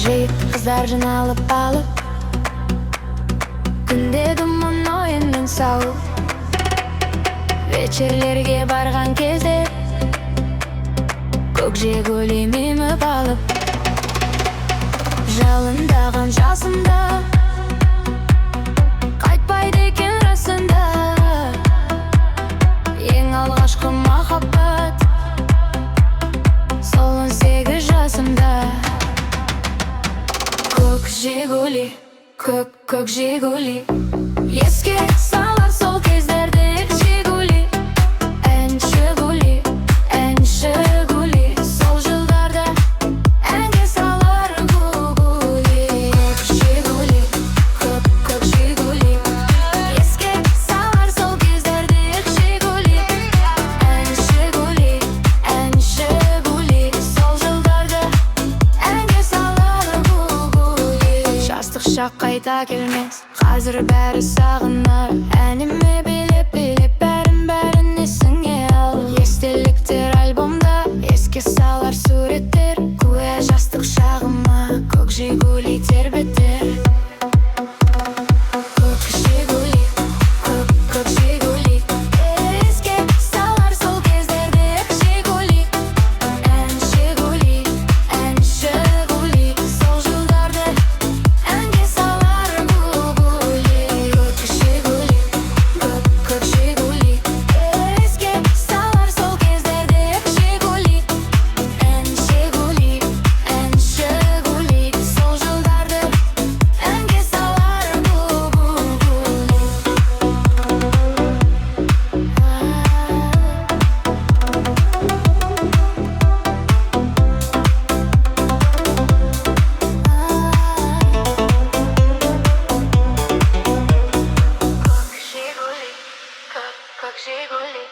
Жиып қыздар жиналып алып, күнде думан ойынын сауып, вечерлерге барған кезде көк Жигули мініп алып, жалындаған жасымда қайтпайды екен расында. Ең алғашқы махаббат сол 18 жасымда. Көк Жигули, көк, көк Жигули, еске салар сол кездерді. Жигули, әнші гули, әнші гули, сол жылдарда әнге салар гули. Көк Жигули, көк, көк Жигули, еске салар сол кездерді. Жигули, әнші гули, әнші гули, сол жылдарда әнге салар гули. Жастық шақ қайта келмес, қазір бәрі сағынар. Әніме билеп, билеп, бәрін, бәрін есіңе ал. Естеліктер альбомда, еске салар суреттер, куә жастық шағыма көк Жигули тербетер. Көк Жигули, көк, көк Жигули, еске салар сол кездерді. Жигули, әнші гули, әнші гули, сол жылдарды әнге салар гули. Көк Жигули, көк, көк Жигули, еске салар сол кездерді. Жигули, әнші гули, әнші гули, сол жылдарды әнге салар гули. Көк Жигули, көк, көк Жигули.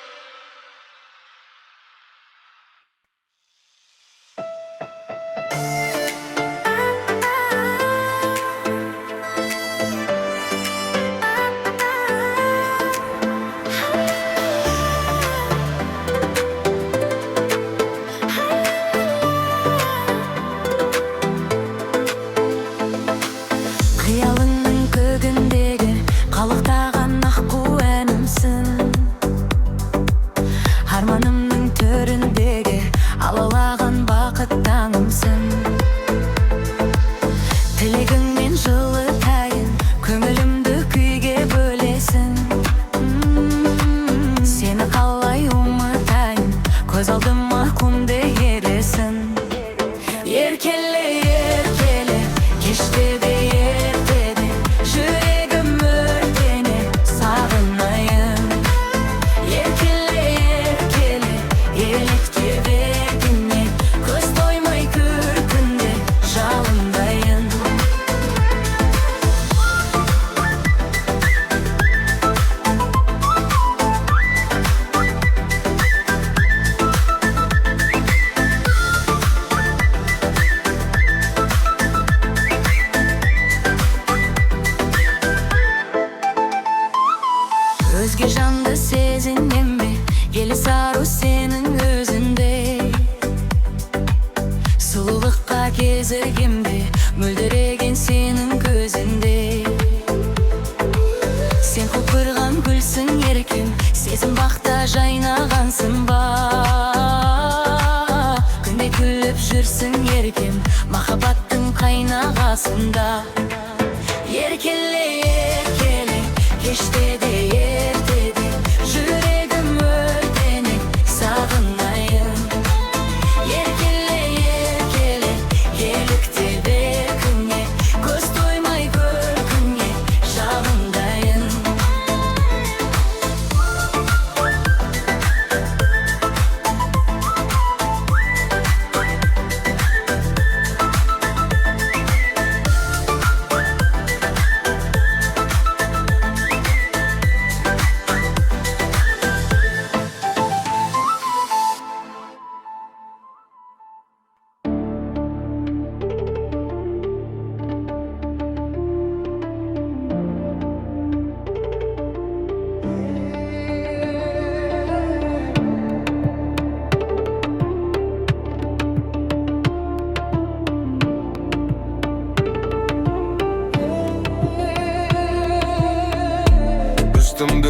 Қиялыңның көгіндегі қалықтаған аққу әнімсің, арманымның төріндегі алалаған бақыт таңымсың. Тілегіңмен жылытайын, көңілімді күйге бөлесің. Сені қалай ұмытайын, көз алдыма күнде елесің. Еркеле, еркеле, кеште де, ертеде, жүрегім өртене сағынайын. Еркеле, еркеле, елікте бетіңе, көз тоймай көркіңде жалындайын. Өзге жанды сезінем бе, елес ару сенің өзінде? Сұлулыққа кезігем бе, мөлдіреген сенің көзінде? Сен құлпырған гүлсің, еркем, сезім бақта жайнағансың ба? Күнде күліп жүрсің, еркем, махаббаттың қайнағасында. Еркеле, еркеле, кеште де, ертеде, жүрегім өртене сағынайын. Еркеле, еркеле, елікте бетіңе, көз тоймай көркіңе жалындайын.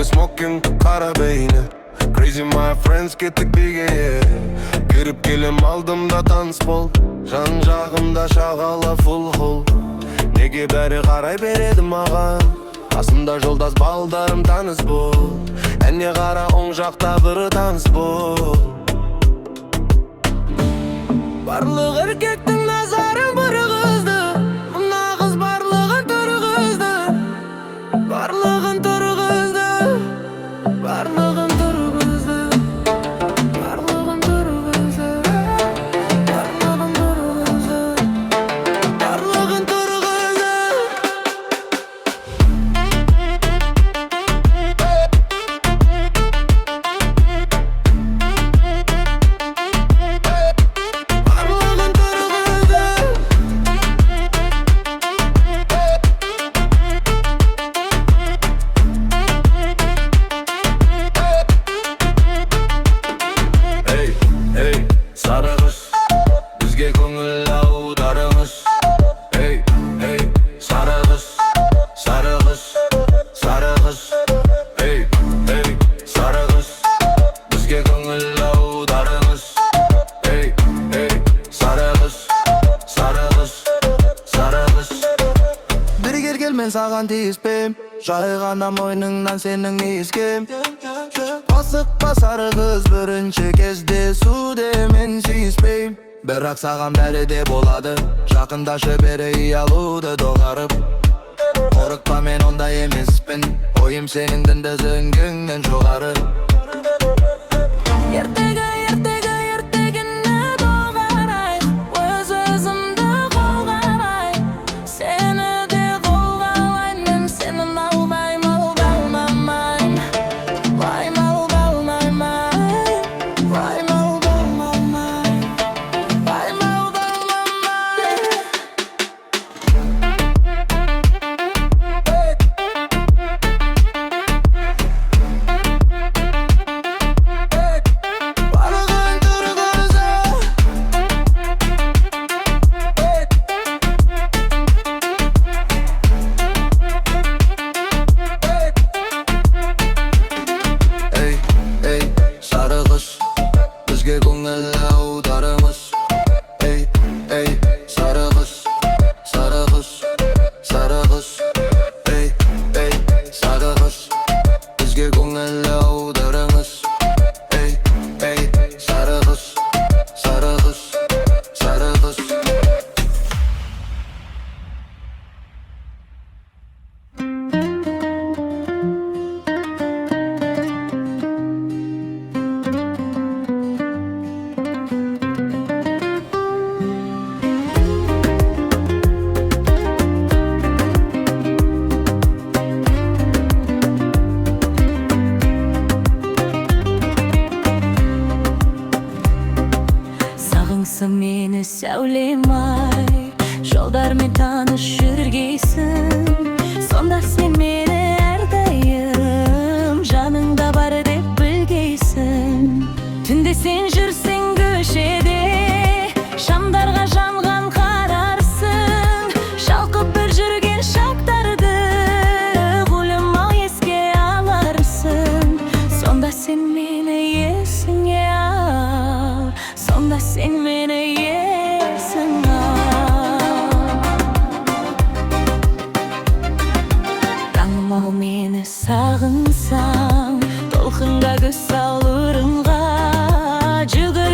Үстінде смокинг, қара бейне. Crazy my friends, кеттік биге. Кіріп келем, алдымда таныс бол. Жан жағымда шағала full hall. Неге бәрі қарай береді маған? Қасымда жолдас балдарым, таныс бол. Әне қара, оң жақта бір таныс бол. Барлық еркектің назарын бір қызды. Мына қыз барлығын тұрғызды. Барлығын тұрғызды. Барлығын тұрғызды. Барлығын тұрғызды. Барлығын тұрғызды. Барлығын тұрғызды. Барлығын тұрғызды. Ey, ey, сары қыз, бізге көңіл аударыңыз. Ey, ey, сары қыз, сары қыз, сары қыз. Ey, ey, сары қыз, бізге көңіл аударыңыз. Ey, ey, сары қыз, сары қыз, сары қыз. Бері кел, кел, мен саған тиіспейм. Жай ғана мойныңнан сенің иіскем. Асықпа, сары қыз, бірінші кездесуде мен сүйіспейм. Бірақ саған бәрі де болады. Жақындашы бері, ұялуды доғарып. Қорықпа, мен ондай емеспін. Ойым сенің дінді зіңгіңнен жоғары. Ертегі, ертегі, ертегіні доғарайық. Өз өзімді қолға алайын. Сені де қолға алайын. Мен сені алдаймын, алдамаймын. Лайм, алдамаймын. Лайм, алдамаймын. Лайм, алдамаймын. Барлығын тұрғызды. Ey, ey, сары қыз, бізге көңіл аударыңыз. Ey, ey, сары қыз, сары қыз, сары қыз. Ey, ey, сары қыз, бізге көңіл аударыңыз. Ey, ey, сары қыз, сары қыз, сары қыз. Сағынса мені, сәулем ай, жолдармен таныс жүргейсің. Сонда сен мені әрдайым жаныңда бар деп білгейсің. Түнде сен жүрсең көшеде, шамдарға жанған қарарсың. Шалқып бір жүрген шақтарды, гүлім ау, еске аларсың. Сонда сен мені есіңе ал. Сонда сен мені есіңе ал. Таңым ау, мені сағынсаң, толқынға көз сал ырыңға. Жүгіріп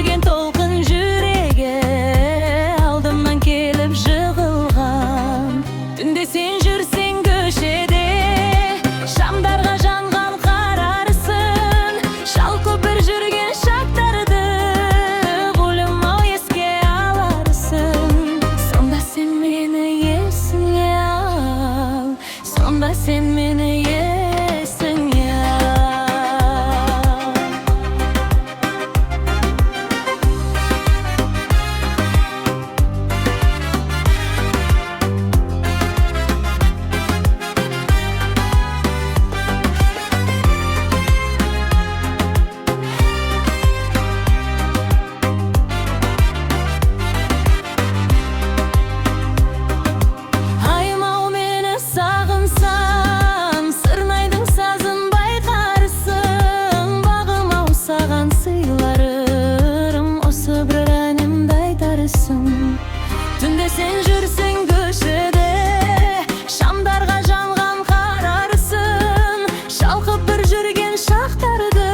Түнде сен жүрсең көшеде, шамдарға жанған қарарсың. Шалқып бір жүрген шақтарды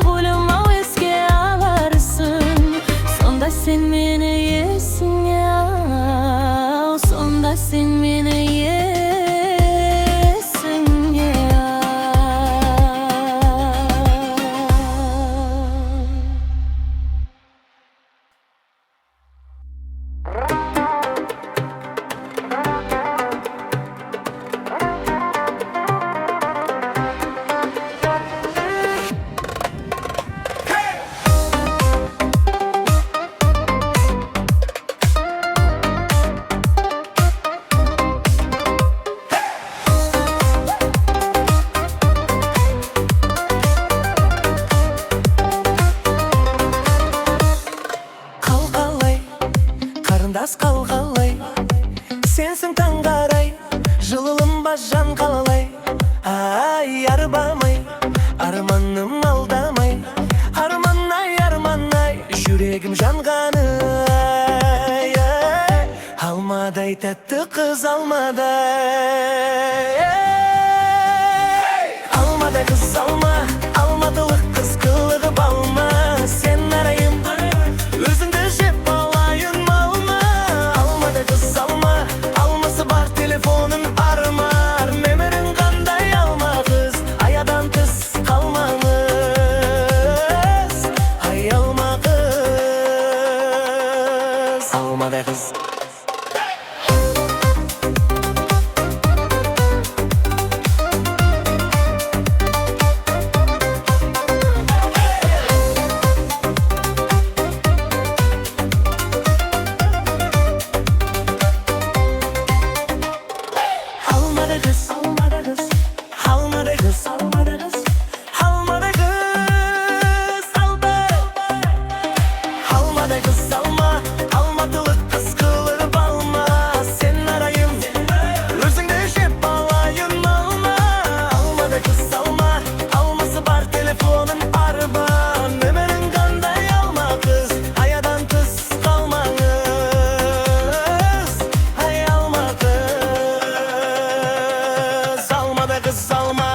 ойланбау еске аларсың. Сонда сен мені есіңе ал, сонда сен мені есіңе ал. Қалқалай, қарындас, қалқалай, сенсің таңғарай, жылылым жан қалалай. Ай, арбамай, арманым алдамай, арман-ай, арман-ай, жүрегім жанғаны ай, ай. Алмадай тәтті қыз, алмадай. Алмадай қыз, алма, алматылық қыз, қылығы балма. Сен арайым, өзіңді жеп алайын малма. Алмадай қыз, алма, алмасы бар телефоның армар. Нөмірің қандай, алма қыз, аядан тыс қалмаңыз. Ай, алма қыз, алмадай қыз. Алмадай қыз, алмадай қыз, алмадай қыз, алмадай қыз, алмадай қыз, алма. Алмадай қыз, алма, алматылық қыз, қылығы балма. Сен арайым, өзіңді жеп алайын алма. Алмадай қыз, алма, алмасы бар телефоның арба. Нөмірің қандай, алма қыз, аядан тыс қалмаңыз. Ай, алма қыз, алмадай қыз, алма.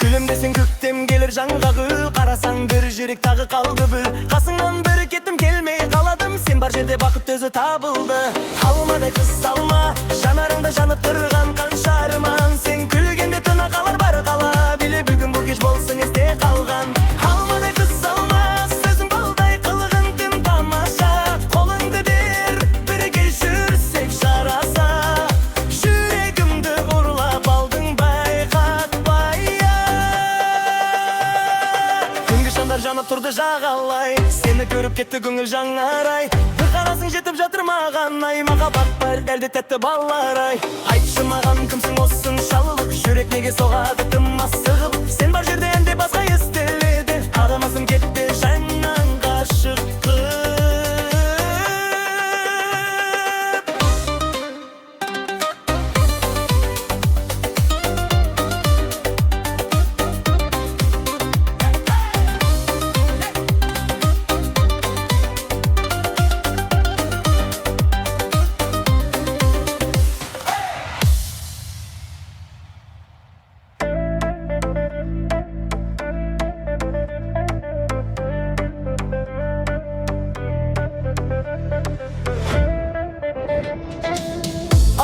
Күлімдесең, көктем келер жанға гүл. Қарасаң, бір жүрек тағы қалды бүл. Қасыңнан бір кетім келмей қаладым. Сен бар жерде бақыт өзі табылды. Алмадай қыз, алма, жанарыңда жанып тұрған қанша арман. Сен күлгенде тына қалар бар қала. Биле бүгін бұл кеш болсын есте қалған. Алмадай қыз, алма, сөзің балдай, қылығың тым тамаша. Қолыңды бер, бірге жүрсек жараса. Жүрегімді ұрлап алдың байқатпай. Түнгі шамдар жанып тұрды жағалай. Сені көріп кетті көңіл жаңарай. Бір қарасың жетіп жатыр маған ай. Махаббат бар әлде тәтті балалар ай. Айтшы маған, кімсің осыншалық? Жүрек неге соғады тым асығып? Сен бар жерде әнде басқа естіледі. Адамасым кетті жаннан ғашық қып.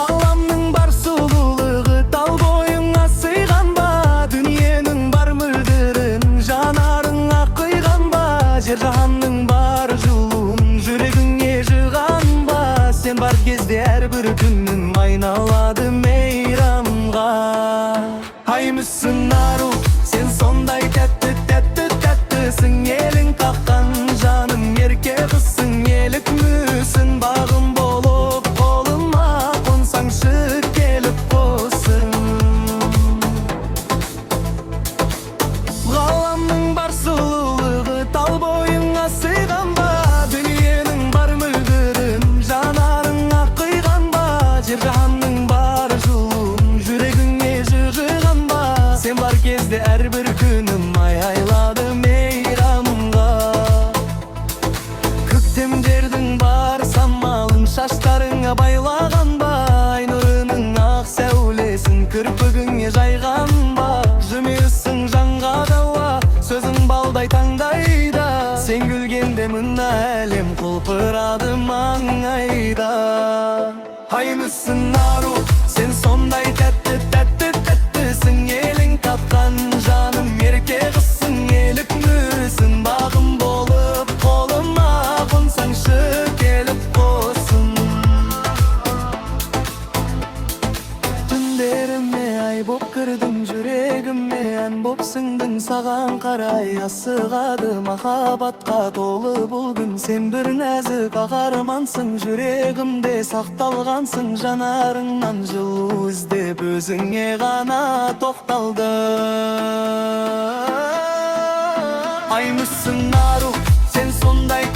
Аламның бар сұлулығы тал бойыңа сыйған ба? Дүниенің бар мөлдірін жанарыңа құйған ба? Жер жаһанның бар жылуын жүрегіңе жиған ба? Сен бар кезде әрбір күнім айналады мейрамға. Ай мүсін ару, сен сондай тәтті, тәтті, тәттісің. Елің қаққан жаным, ерке қызсың, елік мүсін. Бағым болып қолыма қонсаңшы келіп қосың. Ғаламның бар сұлулығы тал бойыңа сыйған ба? Дүниенің бар мөлдірін жанарыңа құйған ба? Жер жаһанның Кеттің айда. Аймысың, ару, сен сондай тәтті, тәтті, тәттісің. Елің тапқан жаным, ерке қызсың, елік мүсін. Бағым болып қолыма қонсаңшы, келіп қосын. Түндеріме ай боп кірдің, жүрегіме ән боп сіңдің. Саған қарай асығады махаббатқа толы бұл күн. Сен бір нәзік қаһармансың, жүрегімде сақталғансың. Жанарыңнан жылу іздеп, өзіңе ғана тоқталдым. Аймысың, ару, сен сондай.